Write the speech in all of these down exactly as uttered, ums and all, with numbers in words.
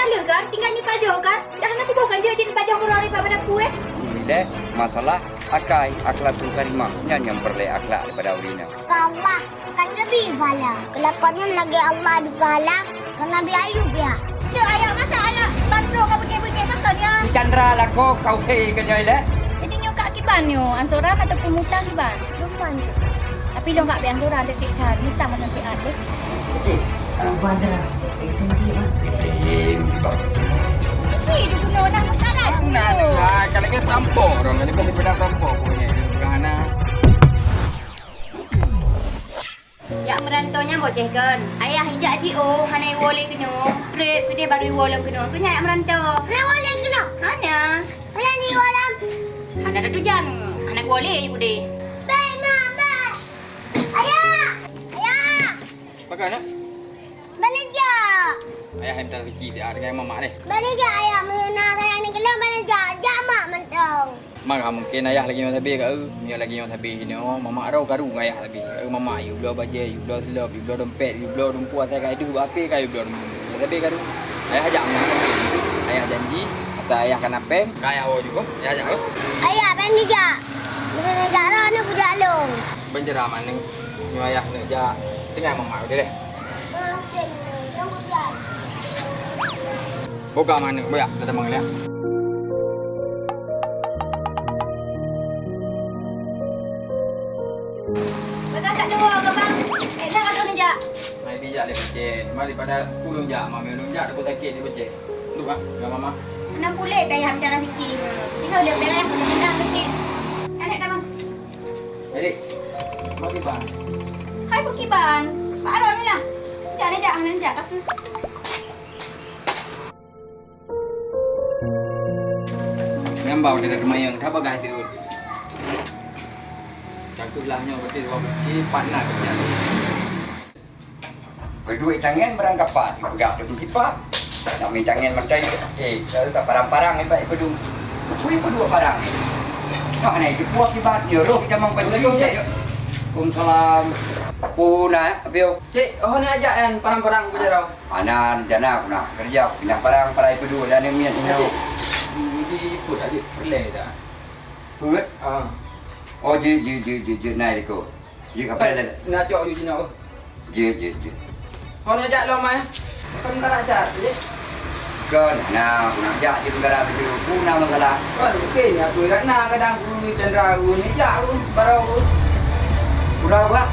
Leuh kan, tinggai neupajoh kan? Dah hana kuboh kan jeuet cit neupajoh keudroe daripada peue? Ilée masalah akai, akhlakul karimah, nyan nyang peureulée akhlak daripada ureueng inong. Ka Allah, kan geubi pahala. Kelakuan nyan lagée Allah bi pahala keu Nabi Ayub, ya. Cok ayah, masa ayah ban trok ka beungéh-beungéh masa nyan? Si Chandra lakoe ka usé keu nyoe ilée. Jadi nyoe ka kiban nyoe, ansoran ataupun mutang kiban? Lôn ban. Tapi lôn ka bri ansoran, dek-dek that, mutang macam siat deh. Cik, ah. Ubah dah. Itu dia, ah. Betul, kiban. Tapi dia guna dah makanan. Nah, kalau dia tampok orang, dia boleh pegang tampok pokoknya. Bukan hana. Jak meuranto nyan boceh kon. Ayah ijak jiôh, hana iwoe lé keunoe. Trép keudeh baru iwoe lom keunoe. Keu nyan jak meuranto. Hana iwoe lé keunoe? Hana. Hana iwoe lom? Hana tatujan. Hana iwoe lé keudeh. Bèk, Ma, bèk. Ayah! Ayah! Pakon, nak? Bèk neujak. Ayah nyang mita rezeki siat dengan mamak deh. Bèk neujak, Ayah, meunyoe na raya nikeulong, bèk neujak. Jak mak mantong. Maka mungkin ayah lagèe nyoe sabe ka eu. Meunyoe lagèe nyoe sabe inoe, mamak rau karu ngon ayah sabe. Eu mamak, yue bloe bajèe, yue bloe seulop, yue bloe dompet, yue bloe dumpeue asai ka ideuh bak ape ka yue bloe dumpeue. Sabe karu. Ayah jak meunan. Ayah janji, asai ayah ka na péng, ka ayah woe jok. Ayah jak, eu. Ayah, bèk neujak. Meunyoe neujak rau, neuk kujak lôn. Ban jeuet maneng. Nyoe ayah neuk jak. Teungoh mamak udeh leh. Boga manök, boya, tatamong lé. Bagaih kat luwa, Bang. Eh, dah aku neujak. Mai bijak lé peucé. Mari pada ulôn jak, mami ulôn jak, takut sakét lé peucé. Duek ah, ngon mama. Hana puléh payah meucara fikir. Tinggai lé payah meucara keucil. Aneuk dah, Bang. Jadi, mau kiban? Hai, mau kiban. Pak Aron ni lah. Jak, jak, jak, jak. Nyang bau dia dah kemayang, dah bagah tu. Cakap lah nyoe, betul, wah, betul, pat nak kerja. Peuduek tangen barang kapat, ipeugah teuh meusipat. Nak mie tangen makai, eh, ka parang-parang ibat ipeuduek. Kui peuduek parang ni. Nak hana itu puas ibat, ya roh jamang panjang. Assalamualaikum, Cik. Waalaikumsalam. Puna, Abio? Cik, oh, ni ajak kan parang-parang beujarau. Ana rencana aku nak kerja, pindah parang, parai peuduek dan miet. Cik, di put aja, perleh dah. Put? Ah. Oh, jeuet, jeuet, jeuet, jeuet, jeuet, nai liko. Jeuet, kapal dah. Nak cok, jeuet, jeuet, jeuet. Kau nak jak lom, eh? Kau nak jak, jeuet? Kon, na, aku nak jak di negara tu, aku na masalah. Kon, okey, aku nak na kadang aku Chandra aku ni jak aku, baru aku. Udah apa?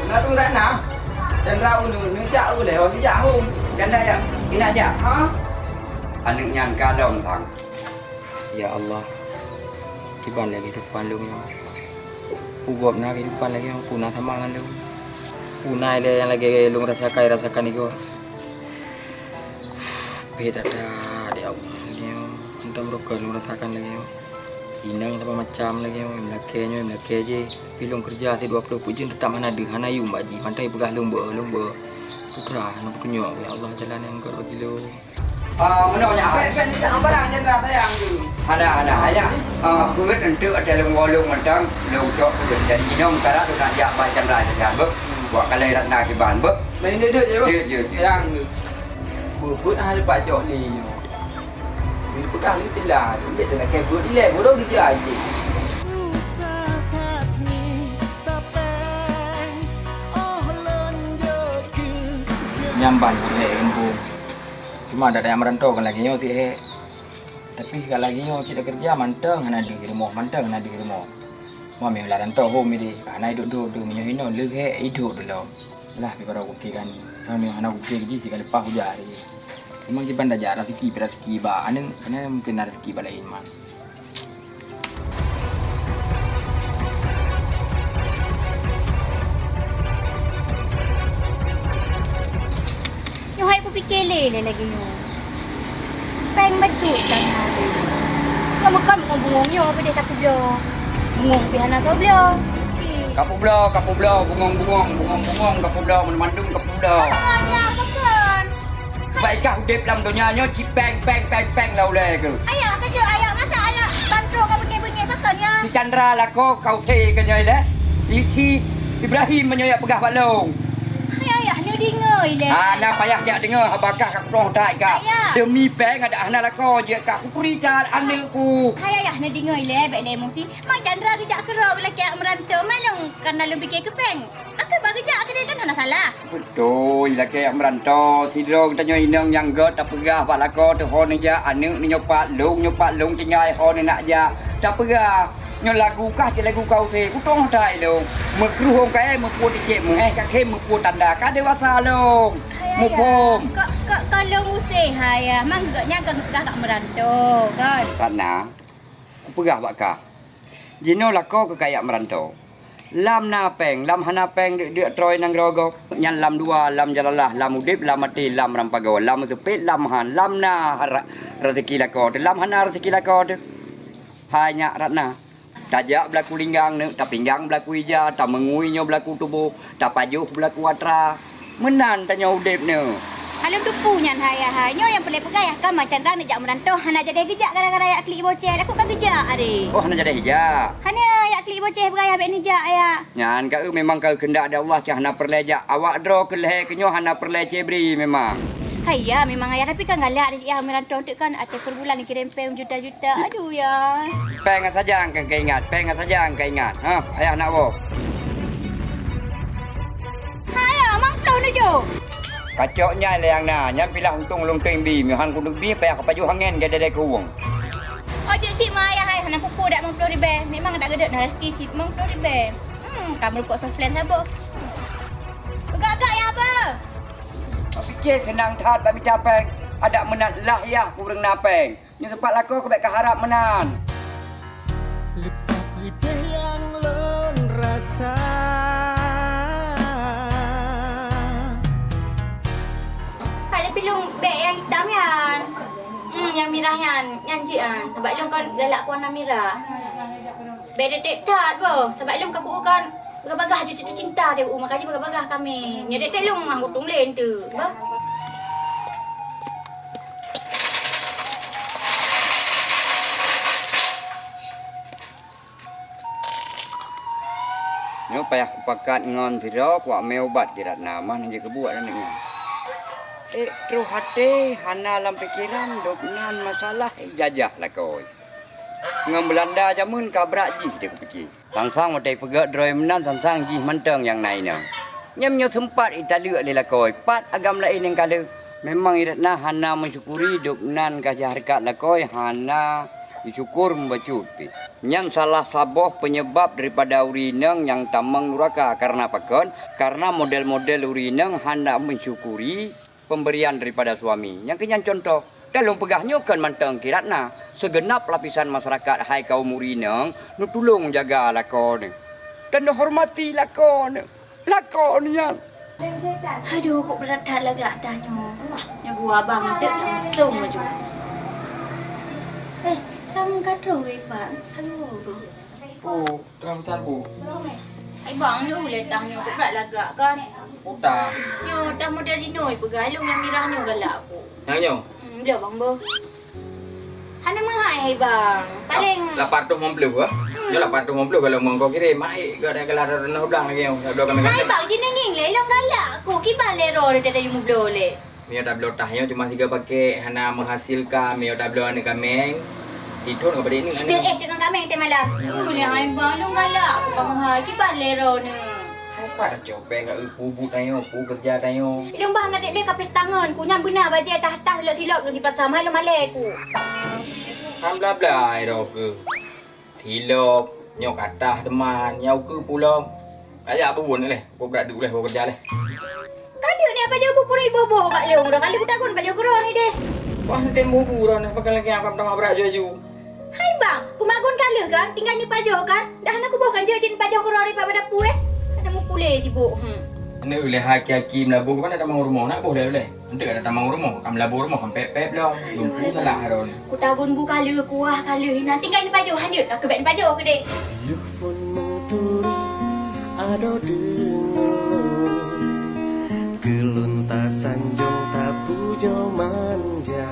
Nak tu nak na. Chandra aku ni, ni jak aku leh, ni jak aku. Chandra ya? Ina jak? Ha? Aneuk nyan kalon sang. Ya Allah, kiban lé keuhidupan lôn nyoe. Peue gob na keuhidupan lagèe nyoe, peue na sama ngon lôn. Peue na ilèe nyang lagèe lôn rasakan, rasakan igoe. Bèk that-that, ya Allah, lagèe nyoe. Mantong meureuka lôn rasakan lagèe nyoe. Inong sama macam lagèe nyoe, meulakèe nyoe, meulakèe jéh. Pi lôn keureuja sit dua ploh peuet jeuem teutap hana deuh, hana yuem bak jih. Mantong ipeugah lôn beu, lôn beu. Putra, hana peutunyok, ya Allah, jalan nyang gèt bagi lôn. Ah, meunoe nyan. Bèk, bèk, nijak barang Chandra sayang tu. Hana, hana, hana. Ah, peuet enteuk ata lôn woe lôn mantong, lôn cok peuet. Jadi inong kara tu nak jak bak Chandra, Chandra beuh. Buat kalai Ratna kiban beuh. Main duduk je, beuh. Jeuet, jeuet, jeuet. Sayang tu. Beuh, beuh, ah, lepas cok ni. Bila pegang ni telah. Dia telah kebut ni leh, bodoh kerja aje. Susah that ni, tapeng, oh, lôn jok keu. Nyamban, eh, embung. Cuma dak dayah meurantau kan lagèe nyoe cit hék. Tapi ka lagèe nyoe cit dak keureuja mantong hana deuh rumoh, mantong hana deuh rumoh. Meunyoe lam rantau hom ideh, hana iduek-duek deuh, meunyoe inoe leuh hék iduek dulom. Lah pi baroe gukée kan. Sampoe hana gukée jih siga leupah uja hari. Memang kiban dak jak raseuki pi raseuki bak aneuk, keunan mungken na raseuki bak laén man. Nyoe hai kupike lé, lé lagèe nyoe. Péng bacut ka na lé. Nyoe meukat ngon bungong nyoe peudeh tapeubloe. Bungong pih hana soe bloe. Kapeubloe, kapeubloe, bungong-bungong, bungong-bungong, kapeubloe, mandum-mandum kapeubloe. Pakon, ya, pakon. Bak ikah udeb lam donya nyoe cit péng, péng, péng, péng lam ulèe keuh. Ayah, keujeuet ayah, masa ayah ban trok ka beungéh-beungéh pakon nyan? Si Chandra lakoe ka usé keu nyoe lé. Si Ibrahim meunyoe jak peugah bak lôn. Hai ayah, nyoe Deungoe ilée. Hana payah jak deungoe, haba kah ka kutroh that kah. Ayah. Demi péng adak hana lakoe jeuet kah, kukuri that aneuk ku. Hai ayah, neudeungoe ilée, bék lé emosi. Mang Chandra geujak keudroe lakée jak meuranto, ma lôn kana lôn pike keu péng. Akai bak geujak keudeh kan hana salah. Beutôi, lakée jak meuranto. Sidroe geutanyoe inong nyang gét tapeugah bak lakoe teuh ho neujak, aneuk neunyoe pat, lôn nyoe pat, lôn tinggai ho neunak jak. Tapeugah, nyoe lagu kah cit lagu ka use, kutong that ilong. Meukreuh ong kayée meupuet ticém, meuéh ka khem meupuet tanda, ka dewasa lôn. Hai ayah. Muphom. Kok, kok, kok lôn use, hai ayah. Mang gét nyan ka geupeugah kak meuranto, kan? Ratna, kupeugah bak kah. Jinoe lakoe keu kajak meuranto. Lam na péng, lam hana péng deuk-deuk troe nanggroe gob. Nyan lam dua, lam jalalah, lam udeb, lam maté, lam rampagoe, lam meuseupet, lam han, lam na ra-, raseuki lakoe teuh, lam hana raseuki lakoe teuh. Hai nyak Ratna, tajak beulaku linggang neuk, tapinggang beulaku ija, tameungui nyoe beulaku tuboh, tapajoh beulaku atra. Meunan tanyoe udeb nyoe. Hai lôn teupeue nyan hai, hai. Nyoe nyang peureulée peugah yah ka Mang Chandra neujak meuranto hana jadeh geujak gara-gara yak klik boceh. Laku ka geujak, adé. Oh, hana jadeh geujak? Hana, yak klik boceh peugah yah bék neujak, ayah. Nyan ka eu memang ka eu keundak di Allah cah hana peureulée jak. Awak droe keu lhée keu nyoe hana peureulée cebri memang. Hai ya, memang ayah, tapi kan galak di yah meuranto teuk kan, até per bulan dikirém péng juta-juta. Aduh ya. Péng saja nyang ka ingat, péng saja nyang ka ingat. Ha, ayah nak woe. Hai ya, mang ploh nuju. Kacok nyai lé nyang na, nyan pilah untông lôn teueng bi, meuhan keuneuk bi payah kapajoh angén keu dedek keuwueng. Oh, cik, cik, ma ayah hai hana pupu dak mang ploh ribée. Memang dak geudek na rezeki cit mang ploh ribée. Hmm, ka meurupok soflen saboh. Peugah-gah ya apa? Bak pike seunang that bak mita péng, adak meunat lah yah kureueng na péng. Nyoe teumpat lakoe keubiet kaharab meunan. Leupah peudeh nyang lôn rasa. Hai, tapi lôn bék nyang itam nyan. Hmm, nyang mirah nyan, nyan jeuet an. Sabab lôn kon galak warna mirah. Bék detek that boh. Sabab lôn ka ku kon bagah-bagah jatuh cinta teuh, maka jih bagah-bagah kami. Nyoe detek lôn ngon gutong lén teuh, bah. Nyoe payah kupakat ngon sidroe kuwak mé ubat keu Ratna, mah jeuet keubuet aneuk nyan. Ék troh até hana lam pikeran, dub nan masalah ijajah lakoe. Ngon Beulanda jameun ka brat jih deh kupiké. Sang-sang watée peugét droe meunan sang-sang jih mantong nyang na inong. Nyang nyoe seumpat italeuek lé lakoe, pat agam laén nyang ka lheueh. Memang i Ratna hana meusyukuri dub nan ka jah reukat lakoe hana jisyukur meubacut pih. Nyan salah saboh peunyeubab daripada ureuëng inong nyang tamong nuraka. Kareuna pakon? Kareuna model-model ureuëng inong hana meusyukuri pemberian daripada suami. Nyang keu nyan cuntoh, dan lôn peugah nyoe kon mantong keu Ratna, seugeunab lapisan masyarakat hai kaum ureuëng inong neutulông jaga lakoe neuh. Dan neuhormati lakoe neuh. Lakoe neuh nyan. Aduh, kok brat that lagak dah nyoe. Nyoe gua abang teuk langsong maju. Eh, sang ka troh weh, Bang. Aduh, aduh. Oh, Teungoh peusan, Bu. Hai bang, nyoe ulée tah nyoe, kok brat lagak kan? Utah. Nyoe tah model jinoe peugah, lôn nyang mirah nyoe galak aku. Nyang nyoe? Hmm, blah bang boh. Hana meuhai hai bang. Paléng lapan ratus lima puluh ah. Hmm. Nyoe lapan ratus lima puluh kalau meuangkot kirém, mai gak dah gelar renah blang lagi nyoe. Dua kami. Hai bang, jinoe nying lé, lôn galak aku. Kiban lé ro dari tadi lima puluh lé. Meunyoe tabloe tah nyoe cuma sigoe pakèk, hana meuhasilkan. Meunyoe tabloe aneuk kaméng, sithon ka padé aneuk. Deuh, eh, deungon kaméng teuh malam. Uh, lé hai bang, lôn galak, bang hai, kiban lé droeneuh. Hai pat cok péng ka eu, peue buet tanyoe, peue keureuja tanyoe. Lôn bah na dek lé kapés tangon, ku nyan beuna bajèe tah-tah silop-silop lôn sipasang, hai lôn malèe ku. Kan bla-bla ai droe keuh. Silop, nyoe ka tah teuma, nyoe keuh pulo. Kajak bubun leh, bubrak duek leh, bubrak leh. Ka deuek ni pajoh bubun iboh-boh bak lôn, udah kali kutagun pajoh keudroe ni deh. Wah, tem bubun ni, pakai lagi apa, pertama berak juju. Hai bang, kumagun ka lheueh kan, tinggai neupajoh kan? Dah na kuboh kan jeuet cit neupajoh keudroe ni bak dapu eh. Ada mupule sibuk, hmm. Aneuk leh haki-haki meulaboh, kan ada mau rumoh, nak boh leh leh. Enteuk ada tamong rumoh, ka meulaboh rumoh, kan pép-pép lom. Lumpu salah Harun. Kutagun bu ka lheueh, kuah ka lheueh, inan tinggai neupajoh, hanjeuet ka keubet neupajoh keudeh. Yoh phon meuturi adoe deungoe, keu lôn tasanjong tapujoe manja.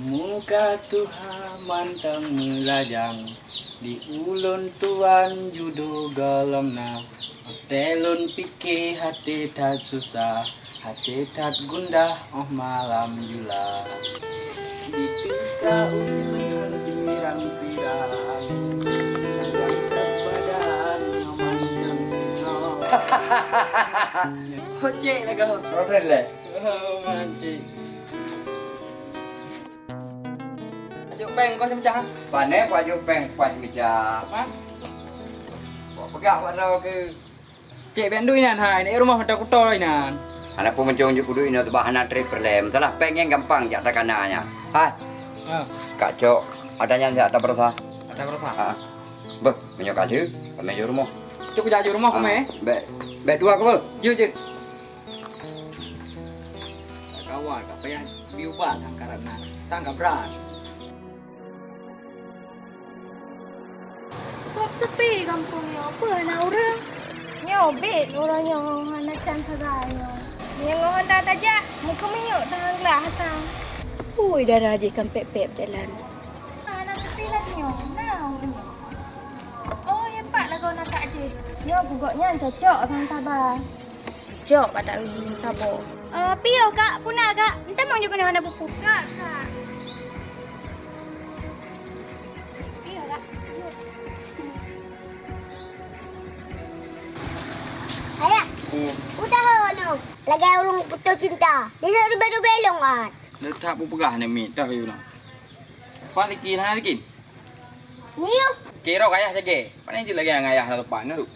Muka tuha mantong meulajang, di ulôn tuan judo golom na. Watèe lôn pike até that susah, até that gundah óh malam jula. Di teuka ujeuen pirang-pirang, badan nyoman nyang keunoe. Ho cék lagoe. Roden lé. Oh, mancik. Ajuk péng kau semecah. Pane kau ajuk péng kuat semecah. Ha? Kau peugah buat droe keu. Cék, bèk duek inan hai, neuk rumoh mata kuto inan. Hana peue meucong juk kuduek inoe, teubak hana trép peureulèe. Masalah péng nyan gampang jak takana nyan. Hai. Ha. Kak cok, ada nyan jak tabeurasa. Ada beurasa? Ha. Beuh, meunyoe ka lheueh, kami jok rumoh. Cok, jak jok rumoh kami. Bèk, bèk dua keu beuh. Jeuet, jeuet. Kawan, ka payah diubat angkaran nan. Tangga brat. Kok sepi gampông nyoe, peue na ureueng? Nyoe bit uroe nyoe hana can sagai nyoe. Nyang ngon honda tajak, muka miyup tangan glah hasang. Ui, dara jih kan pép-pép jalan. Hana sepi lagi nyoe, na ureueng nyoe. Oh, hebat lagoe na tak jih. Nyoe pugok nyan cocok sang taba. Jok bak tak geugueng saboh. Eh, piôh, Kak, puna, Kak. Entamong ju keunoe hana buku. Kak, Kak. Piôh, Kak. Ayah, hmm, udah ho no. Lagèe ureueng putus cinta. Dia nak rubah-rubah long at. Letak bu peugah ni mi, dah you nak. Pak Likin, hana Likin. Nyoe. Kiro ayah cage. Pane jeuet lagèe ngon ayah na sopan na tu.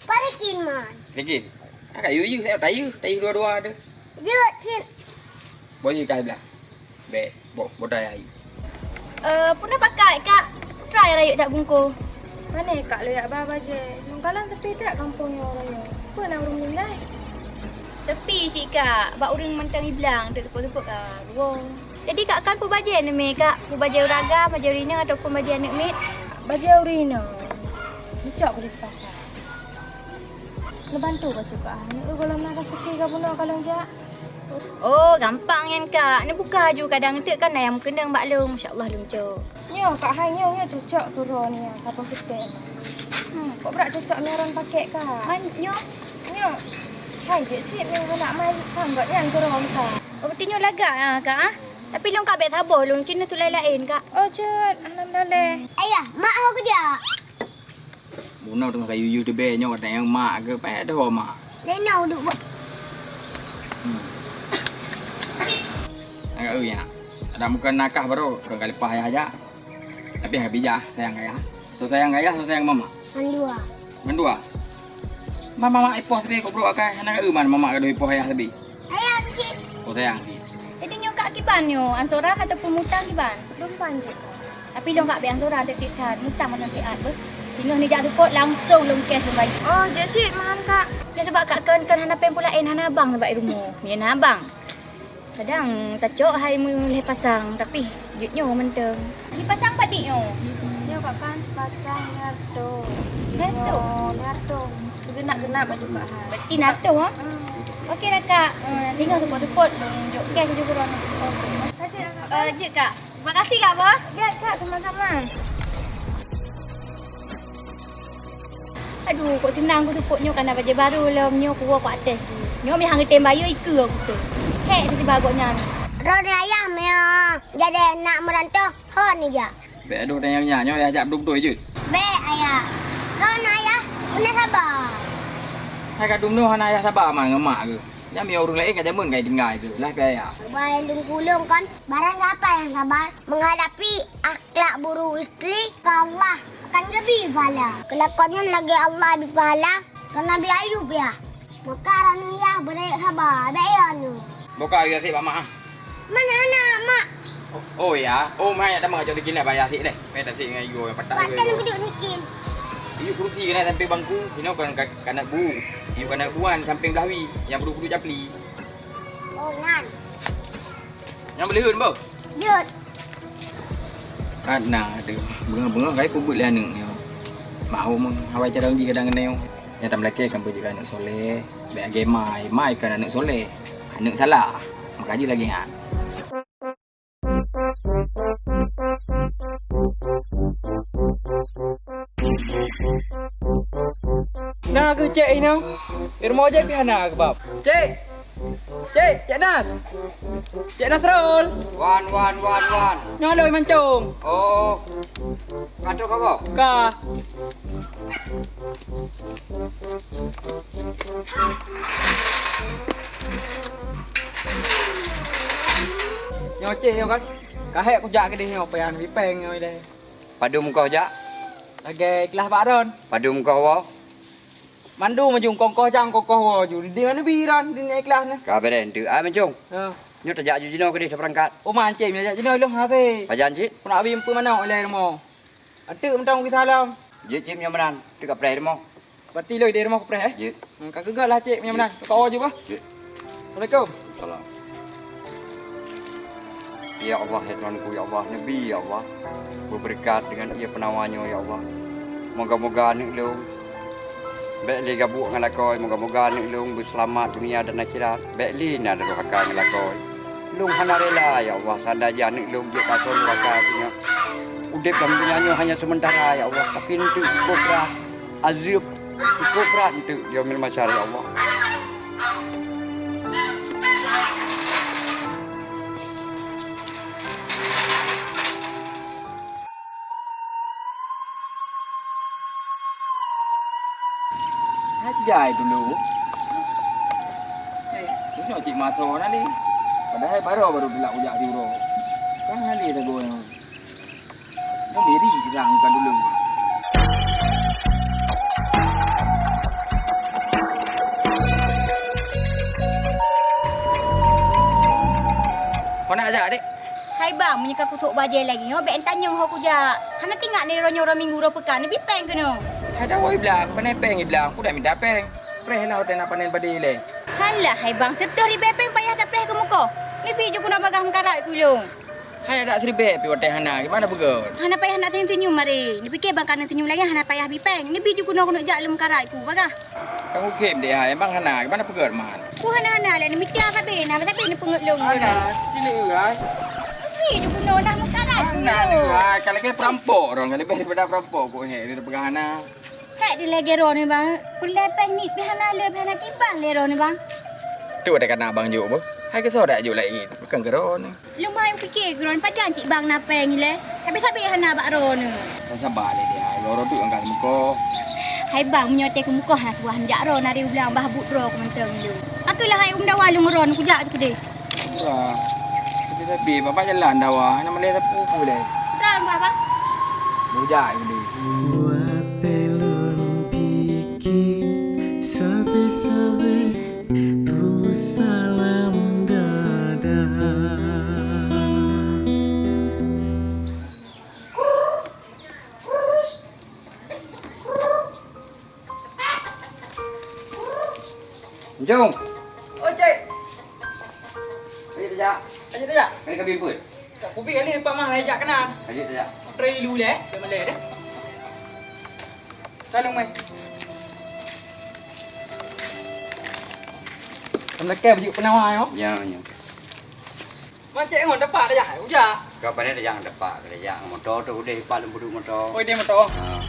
Parekin man. Likin. Agak yu yu saya tayu, tayu dua-dua tu. Jeuet cit. Boh yu kai belah. Bèk, boh boh dai ayu. Eh, puna pakai, Kak? Putra yang rayek tak bungkôh. Pane Kak lôn jak ba bajèe? Nyoe kalon sepi that gampông nyoe uroe nyoe. Peue na ureueng tinggai? Sepi cit, Kak. Bak ureueng mantong iblang, teuk seupôt-seupôt ka ruwong. Jadi Kak kan peue bajèe neumè, Kak? Peue bajèe ureueng agam, bajèe ureueng inong ataupun bajèe aneuk miet? Bajèe ureueng inong. Dicok bak di pasar. Neubantu bacut Kak, hana eu gohlom na raseuki ka bunoe ka lôn jak. Oh, gampang nyan, Kak. Neubuka aju kadang teuk kan na nyang meukeunong bak lôn. Insya Allah lôn cok. Nyoe, Kak, hai nyoe, nyoe cocok keu droeneuh, Kak Bos Seutén. Hmm, kok brat cocok nyoe droeneuh pakèk, Kak? Man, nyoe? Nyoe. Hai, jeuet cit nyoe hana mai, kan, gobnyan keu droeneuh, Kak. Oh, berarti nyoe lagak, ah, Kak, ah? Tapi lôn ka bèk saboh lôn, cit nyoe tu laén-laén, Kak. Oh, jeuet. Alhamdulillah. Ayah, mak ho keujak. Bunoe teungoh ka yue-yue teubèe nyoe, watèe nyang mak keu payah deuh mak. Lena uduk buet. Hmm. Agak eu nyak. Ada muka nakah baru keu ka leupah ayah jak. Tapi hana bijah, sayang ayah. So sayang ayah, so sayang mama. Mandua. Mandua. Mama mak ipoh sabe kok brok akai, hana eu man mama gadoh ipoh ayah sabe. Sayang cit. Oh, sayang cit. Jadi nyoe Kak kiban nyoe, ansoran ataupun mutang kiban? Lumpan cit. Tapi lôn Kak bèk ansoran tiep-tiep that, mutang mantong siat beuh. Singoh neujak seupôt langsong lôn cash lôn bayeue. Oh, jeuet cit man Kak. Nyoe sabab Kak kön, kön hana péng peue laén, hana abang bak rumoh. Nyan na abang. Kadang tacok hai meulhèe pasang, tapi jeuet nyoe mantong. Sipasang padit nyoe? Nyoe Kak kan sipasang lhèe reutôh. Lhèe reutôh? Nyoe lhèe reutôh. Geunak-geunak baju Kak hai. Berarti na reutôh, ha? Hmm. Oke lah, Kak. Eh, singoh seupôt-seupôt, lôn jok cash laju keu droeneuh. Oke. Makasih, Kak. Eh, jeuet, Kak. Terima kasih, Kak, Bos. Jeuet, Kak, sama-sama. Aduh, kok seunang kuseupôt nyoe ka na bajèe barô lom, nyoe kuwoe kok até jih. Nyoe meuhana geutem bayeue ikeue kuteuk. Hék teusiba gobnyan. Droeneuh ayah meunyoe jadi aneuk meurantoh, ho neujak. Bèk adoh tanyong nyan, nyoe yah jak beutôi-beutôi jeuet. Bèk, Ayah. Droeneuh Ayah, beuna saba. Hai ka dumnoe hana yah saba man ngon mak keuh. Nyan meunyoe ureueng laén ka jameun ka tinggai keuh, lah pih Ayah. Ubak lôn kulong kon, barang sapa nyang sabar menghadapi akhlak buruk istri, ka Allah akan geubri pahala. Kelakuan nyan lagèe Allah bri pahala keu Nabi Ayub, yah. Maka droeneuh yah beurayek saba, bèk yo nyoe. Boh ka yue sik bak mak ah. Mana aneuk mak? Oh, oh ya, oh mai dak tamah cok sikin bak yah sik deh. Mai dak sik ngon yue patah. Patah yue. Keuduek sikin. Yue kurusi keunan sampéng bangku, inoe kon ka-, kana bu. Yue kana buan sampéng beulawi, nyang peuduek-peuduek japli. Oh, nyan. Nyang beuleuheun boh. Jeuet. Kadang ada beungoh-beungoh kai peubuet lé aneuk nyoe. Mau meuhawai carông jih kadang keunoe. Nyang tameulakée kan beujeuet aneuk soleh, bèk lagée mai, mai kan aneuk soleh, aneuk salah. Maka jih lagée nyan. Cek inoe, di rumoh jih pih hana keubab. Cek! Cek, Cek Nas! Cek Nasrul! Wan, wan, wan, wan. Nyoe lôn mancung. Oh. Ka trok kamoe? Ka. Nyoe Cek nyoe kan. Ka hék kujak keudeh nyoe, payah neubi péng nyoe ilèe. Padum kah jak? Lagèe ikhlas bak droen. Padum kah woe? Mandum maju kongkoh jak kongkoh woe ju. Di mana bi droen di ikhlas nyoe? Ka beureh enteuk. Ai mancung. Ha. Nyoe tajak ju jinoe keudeh sapeurangkat. Oh, mancing jak jinoe lôn hase. Pajan cit? Ku nak bi empeue manok ilèe rumoh. Enteuk mantong geusalam. Jeuet cit meunyoe meunan, teuka preh rumoh. Berarti lôn di rumoh kupreh, eh? Jeuet. Hmm, ka keuh lah, Cek, meunyoe meunan. Ka woe ju bah. Jeuet. Assalamualaikum. Salam. Ya Allah, ya Tuhanku, ya Allah, neubi, ya Allah, beubeureukat deungon ié peunawa nyoe, ya Allah. Moga-moga aneuk lôn bèk lé gabuek ngon lakoe, moga-moga aneuk lôn beuseulamat dunia dan akhirat, bèk lé na durhaka ngon lakoe. Lôn hana rela, ya Allah, seandai jih aneuk lôn jeuet kasôn durhaka singoh. Udeb lam donya nyoe hanya seumeuntara, ya Allah, tapi eunteuk cukup brat azeueb, cukup brat eunteuk di Yaumil Mahsyar, ya Allah. Hai jai dulu. Eh, inoe cit maso na lé. Padahai baroe baru dilak ujak siuroe. Kan na lé sagoe nyoe. Nyoe Mary bilang bukan dulu. Kau nak ajak, Dek? Hai bang, meunyoe ka kutrok bajèe lagèe nyoe, bèk tanyong ho kujak. Hana teuingat nyoe uroe minggu uroe peukan, neubi péng keunoe. Hai dawa iblang, panai péng iblang, peue dak minta péng. Preh lah watèe na panen padé ilèe. Halah hai bang, sireutôh ribèe péng payah tapreh keu mukoh. Neubi ju keunoe bagaih meukarat keu ulôn. Hai adak siribèe pih watèe hana, gimana beugöt? Hana payah nak senyum-senyum, Mari. Neupiké bang ka neuseunyum lagèe hana payah bi péng. Neubi ju keunoe keuneuk jak lôn meukarat ku, bagaih. Ka ngukém deh hai, bang hana, gimana peugöt man? Ku hana-hana lé, neumita sabe na, sabe neupeungeuet lôn. Hana, sini hai. Neubi ju keunoe nah meukarat ku. Hana hai, ka lagèe perampok dong, ka leubeh daripada perampok ku he, dia peugah hana. Hek di lagèe droeneuh bang, peureulèe péng nit pih hana lé, pih hana kiban lé droeneuh bang. Tu dak kana bang jok beuh. Hai keusoe dak jok laén, bukan keu droeneuh. Lôn bah piké keu droeneuh pajan cit bang na péng ilèe. Tapi sabe hana bak droeneuh. Kan sabar lé dia, lôn rot tu nyang ka mukoh. Hai bang, meunyoe teuh keu mukoh hana tuah jak droeneuh ari ulang bah buet droe keu mantong lôn. Pakeulah hai um dawa lôn droeneuh kujak tu keudeh. Wah, tapi-tapi, babah jalan dah wah, nak melihat sapu-sapu deh. Dah, Abah, Abah. Bujak je deh. Watèe lôn pike, sabe-sabe, terus salam dadah. Jom. Oh, Cek. Ayo, tajak. Ayo, tajak. Ayo, kami pun. Tak kubi kali empat mah, ayo, jak kena. Ayo, tajak. Try dulu deh, dia boleh deh. Salam, mai. Kamu lekai baju penawar, yo? Ya, ya. Mancik ngon tepak dah, ujak. Kau pandai dah jangan tepak, dah jangan motor tu udah ipak lem buduk motor. Oh, dia motor. Ha.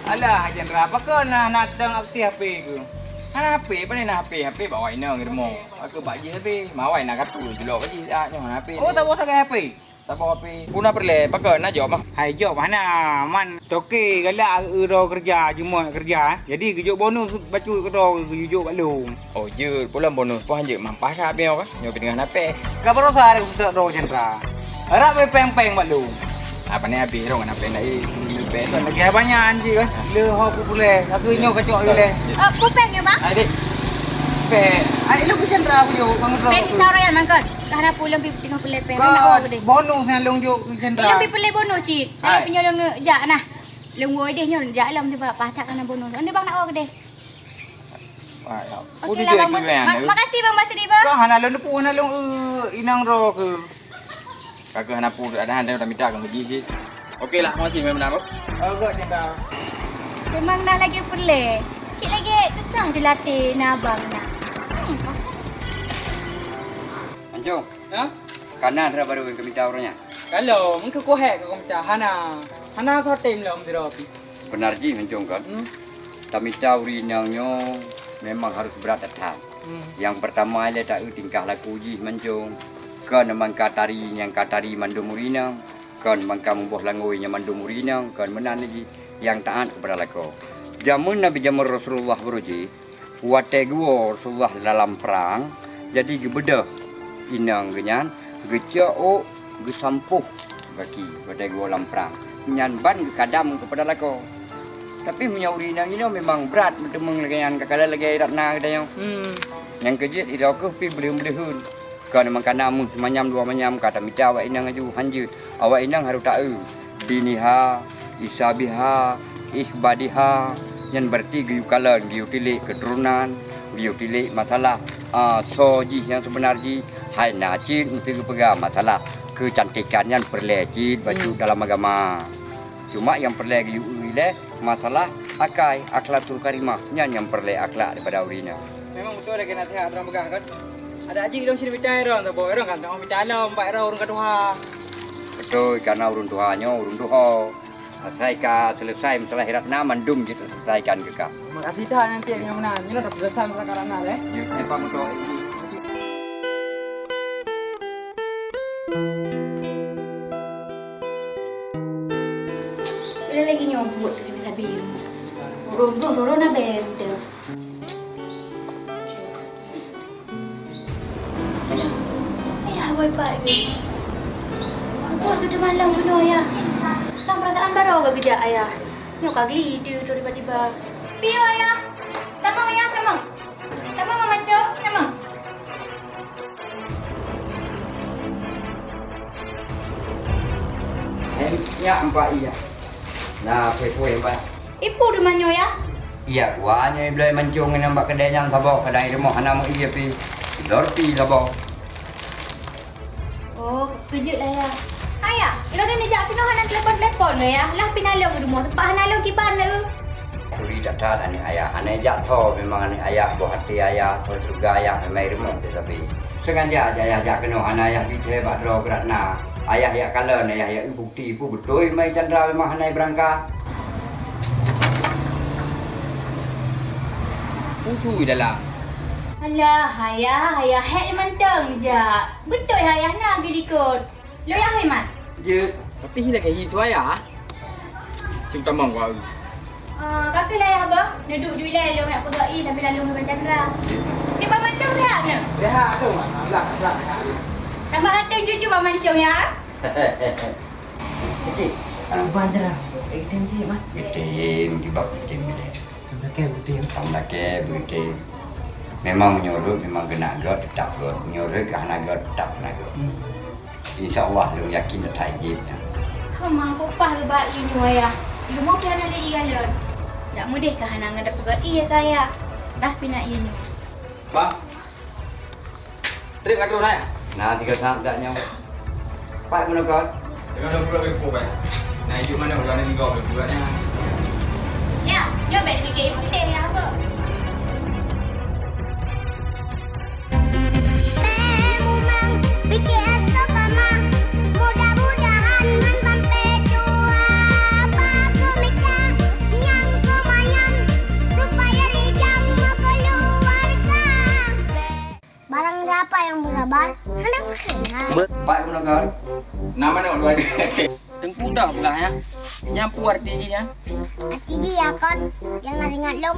Alah, Jendra, apa kau nah natang aktif H P ku? Hana H P, pandai nah H P, H P bawa ina ngi rumah. Aku bak jih H P, mawai nak kartu julok bak jih, ah, nyoh hana H P. Oh, tak bawa sagai H P? Saboh api. Puna peureulèe, pakon na jok mah? Hai jok hana, man toke galak eu droe keureuja, jumôt keureuja. Jadi geujok bonus bacut keudroe geujok bak lôn. Oh jeuet, pulang bonus poh hanjeuet mampah that meunyoe kan. Nyoe pih teungoh na péng. Ka barosa ada kuseutôt droe Cendra. Harap wéh péng-péng bak lôn. Apa ni habéh rong na péng laén. Lagèe banyak anjing kan. Le ho ku puleh. Aku nyoe kacok ilèe. Eh, ku péng ya, Bang? Adik. Péng. Ai lôn ku Cendra aku jok, Bang Droe. Péng saroyan mangkon. Ka hana peue lôn pih teungoh peureulèe péng. Ka hana woe deh. Bonus nyang lôn jok keu Cendra. Lôn pih peureulèe bonus cit. Hai. Tapi nyoe lôn jak nah. Lôn woe deh nyoe jak lom tiba paih that kana bonus. Ande bang nak woe deh. Wah, ya. Okey lah, Bang. Ma-, makasih, Bang Basri, Bang. Ka hana lôn neupeu, hana lôn, eh, inong droe keu. Ka keu hana peue, ada hana dah minta keu gaji cit. Okey lah, makasih, Bang. Oh, gok je, Bang. Memang na lagèe peureulèe. Cit lagèe tusah ju latèe na abang na. Hmm. Anjong. Ha? Kana dara baru nyang keu mita uroe nyan? Kalau, meukeue kuhek keu mita, hana. Hana soe tem lom sidroe pih. Benar jih mancung kan? Hmm. Tamita ureueng inong nyoe memang harus brat that-that. Hmm. Nyang pertama ilée taeu tingkah laku jih mancung. Kon mangka tari nyang ka tari mandum ureueng inong, kon mangka muboh langôi nyang mandum ureueng inong, kon meunan jih nyang taát keupada lakoe. Jameun Nabi, jameun Rasulullah baroe jih, watée geuwoe Rasulullah dalam prang, jadi geubeudôh inong geuh nyan, geucok ôk, geusampôh gaki watée geuwoe lam prang. Nyan ban geukadam keupada lakoe. Tapi meunyoe ureueng inong inoe memang brat meuteumeung lagée nyan, ka kalon lagée Ratna geutanyoe. Hmm. Nyang keujeuet sidroe keuh pih bleuheun-bleuheun. Kon meukanan meuh seumanyam dua manyam ka tamita awak inong laju, hanjeuet. Awak inong harôh taeu, diniha, isabiha, ikhbadiha, nyan berarti geuyue kalon, geuyue tilék keuturonan, geuyue tilék masalah, a, soe jih nyang seubeuna jih. Hai na cit meuseuti geupeugah masalah keucantikan nyan peureulée cit bacut dalam agama. Cuma nyang peureulée geuyue ilée masalah akai, akhlakul karimah, nyan nyang peureulée akhlak daripada ureueng inong. Memang beutôi lagée naseuhat droe peugah kan. Adak jih lôn sinoe mita droe saboh, droe kan, mita lom bak droe ureueng ka tuha. Beutôi, karna ureueng tuha nyoe ureueng tuha. Asai ka seuleusai masalah Ratna, mandum jeuet seuleusaikan keu ka. Makasih that nanti nyang meunan, nyoe dah seuleusai masalah Ratna deh. Jeuet, leupah moto. Lé lagée nyoe buet teubiet sabe. Rôh-rôh, rôh-rôh na bèe mantong. Ayah, goi pat lé. Buet keu teumalong bunoe, Yah. Sang peurasaan barô geuh geujak, Ayah. Nyoe ka geulideue tu tiba-tiba. Piye, Ayah? Tamong, Yah, tamong. Tamong, Mama Cok, tamong. Em, nyak empat iya. Nah, pue-pue empat. Ipu di manyo ya? Iya, gua nyoe iblai mancung nyan bak keudè nyan saboh, kadang i rumoh hana meu-ie pi. Lor pi saboh. Oh, keujeuet lah ya. Ayah, lôn ni jak keunoe hana telepon-telepon ke ya? Lah pih na lôn di rumoh, teumpat hana lôn kiban le. Turi that-that aneuk ayah, hana jak tho memang aneuk ayah, boh até ayah, tho syeuruga ayah memang i rumoh teuh sabe. Sengaja jak ayah jak keunoe hana ayah bi thèe bak droe keu Ratna. Ayah jak kalon, ayah jak eu bukti peue beutôi mai Chandra memang hana beurangkat. Usu i dalam. Alah, ayah, ayah hék mantong jak. Beutôi ayah na geulikot. Lôn yah Iman. Jeuet. Tapi hi lagèe hi suaya. Cit tamong gua. Ah, ka keuh lah yah, Bah. Neuduek ju ilèe lôn jak peugöt ié sambil lalong ngon Chandra. Ni Bah Mancong sehat nyoe? Sehat tu, Mak. Alhamdulillah, sehat. Tambah ganteng cucu Bah Mancong ya. Cik, ah, Bah Chandra. Eh, geutem cik, Bah. Geutem, kiban geutem ilèe. Tam lakèe beutem. Tam lakèe beutem. Memang meunyoe rhot memang keuneuk göt, teutap göt. Meunyoe rhot ka hana göt, teutap hana göt. Hmm. Insya Allah lôn yakin that-that jeuet nyan. Hama, peue paih geuba ié nyoe, Ayah? Di rumoh pih hana lé ié galon. Jak meudeh ka hana ngon tapeugöt ié keu Ayah. Dah pih na ié nyoe. Bah. Trép ka troh na, ya? Na, tiga saat dak nyoe. Pat keunoe kon? Tengah dua puluh ribu, Pak. Na, ijuk mana udah ada tiga puluh dua nya. Ya, nyoe bèk pike ié putih ya, apa? Pé mumang pike asoe kama, mudah-mudahan han sampai tuha. Apa geumita nyang keumanyam, supaya rijang meukeuluwarga. Barang siapa yang bersabar, hana pernah. Pat keunoe kon? Nama nak dua ni? Teungku dah peugah, ya. Nyan peue arti jih, ya? Arti jih, ya kon, nyang na ingat lôn.